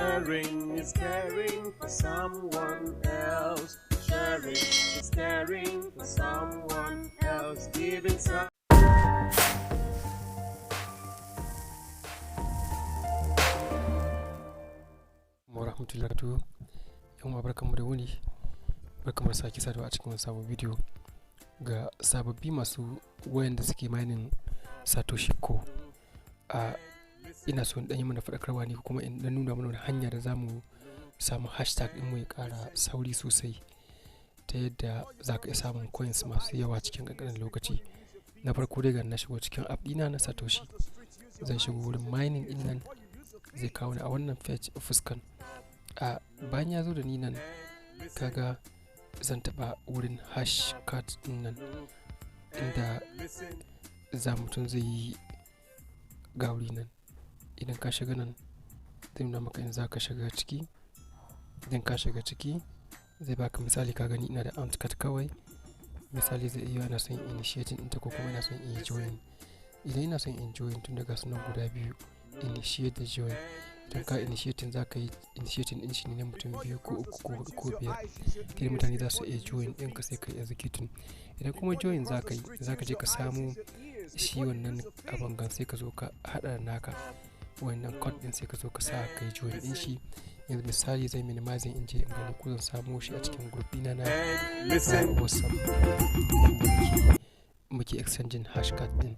Sharing is caring for someone else. Sharing is caring for someone else. Giving some. Wa rahmatullahi wa barakatuhu. Yan uwa, barkanmu da wuni, barkanmu da sake saduwa a cikin wani sabon bidiyo. Ga sababbi masu wayanda suke mining Satoshi Core, a ina so in ɗan yi mana faɗakarwa ne ko kuma in ɗan nuna mana wani hanya da za mu samu hashtag ɗinmu ya ƙara sauri sosai, ta yadda za ka iya samun coins masu yawa cikin ƙanƙanin lokaci. Na farko dai, ga na shigo cikin app ɗina na Satoshi, zan shigo wurin mining ɗin nan, zai kawo ni a wannan page fuskan. A bayan ya zo da ni nan, kaga zan taɓa wurin hash card ɗin nan, inda za mutum zai yi. Ga wuri nan, idan ka shiga nan zai nuna maka in za ka shiga ciki. Idan ka shiga ciki zai baka misali. Ka gani, ina da ant card kawai. Misali, zai iya ina son initiating ɗinta ko kuma ina son in yi join. Idan ina son in join, tun daga sunan guda biyu, initiate da join. Idan ka initiating, za ka yi initiating ɗin shi ne na mutum biyu ko uku ko huɗu ko biyar, idan mutane za su iya join ɗinka, sai ka yi executing. Idan kuma join za ka yi, za ka je ka samu shi wannan abin gan, sai ka zo ka haɗa da naka wannan code ɗin, sai ka zo ka sa ka yi join ɗin shi. Yanzu misali, zai minimizing in je in gani ko zan samu shi a cikin group ɗina na WhatsApp muke exchanging hash card ɗin.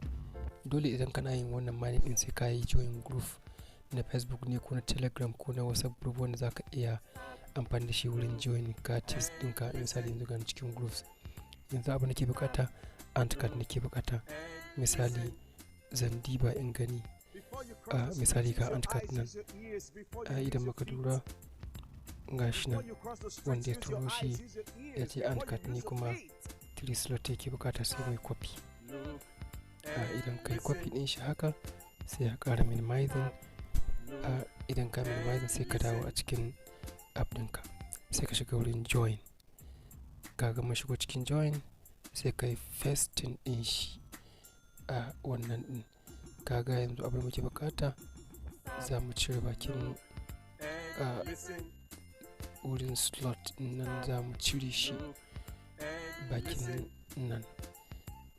Dole idan kana yin wannan mining ɗin, sai ka yi join group na Facebook ne ko na Telegram ko na WhatsApp group wanda za ka iya amfani da shi wurin join cards ɗinka. Misali, yanzu ga cikin groups, yanzu abu nake bukata, ant card nake bukata. Misali, zan diba in gani. A misali, ga ant card nan. Idan muka lura, ga shi nan, wanda ya turo shi ya ce ant card ne kuma 3 slot yake bukata, sai mai copy. Idan kai copy din shi haka, sai ya ƙara minimizing. Idan ka minimizing, sai ka dawo a cikin app ɗinka, sai ka shiga wurin join. Ka gama shigo cikin join, sai ka yi pasting ɗin shi a wannan ɗin. Kaga yanzu abin muke bukata, za mu cire bakin a wurin slot nan, za mu cire shi bakin nan,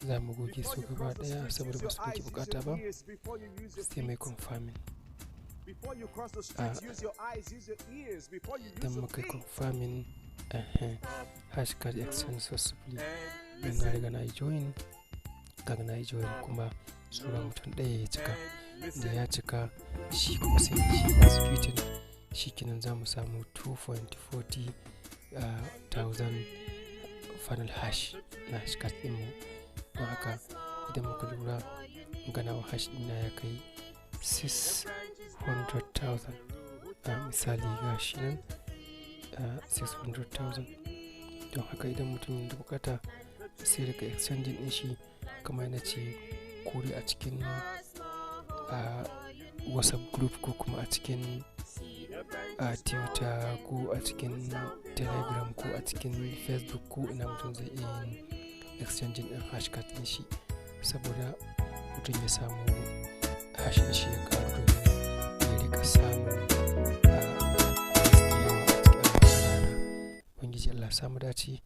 za mu goge su gaba daya saboda ba su muke bukata ba, sai mai confirming. Idan muka confirming, hash card exchange successfully. Dan na riga na yi join. Kaga na yi join, kuma sura mutum ɗaya ya cika. Da ya cika shi kuma, sai shi executing. Shi kenan, za mu samu 2.40 thousand final hash na hash card ɗinmu. Don haka, idan muka lura, ganawa hash ɗina ya kai 600,000. A misali, ga shi nan, 600,000. Don haka, idan mutum da bukata, sai daga exchanging ɗin shi kamar na ce, kore a cikin WhatsApp group ko kuma a cikin Twitter ko a cikin Telegram ko a cikin Facebook, ko ina mutum zai iya yin exchanging ɗin hashcard ɗin shi, saboda mutum ya samu hash ɗin shi ya karu, domin ya rika samun yawa a cikin rana. Ubangiji Allah samu dace.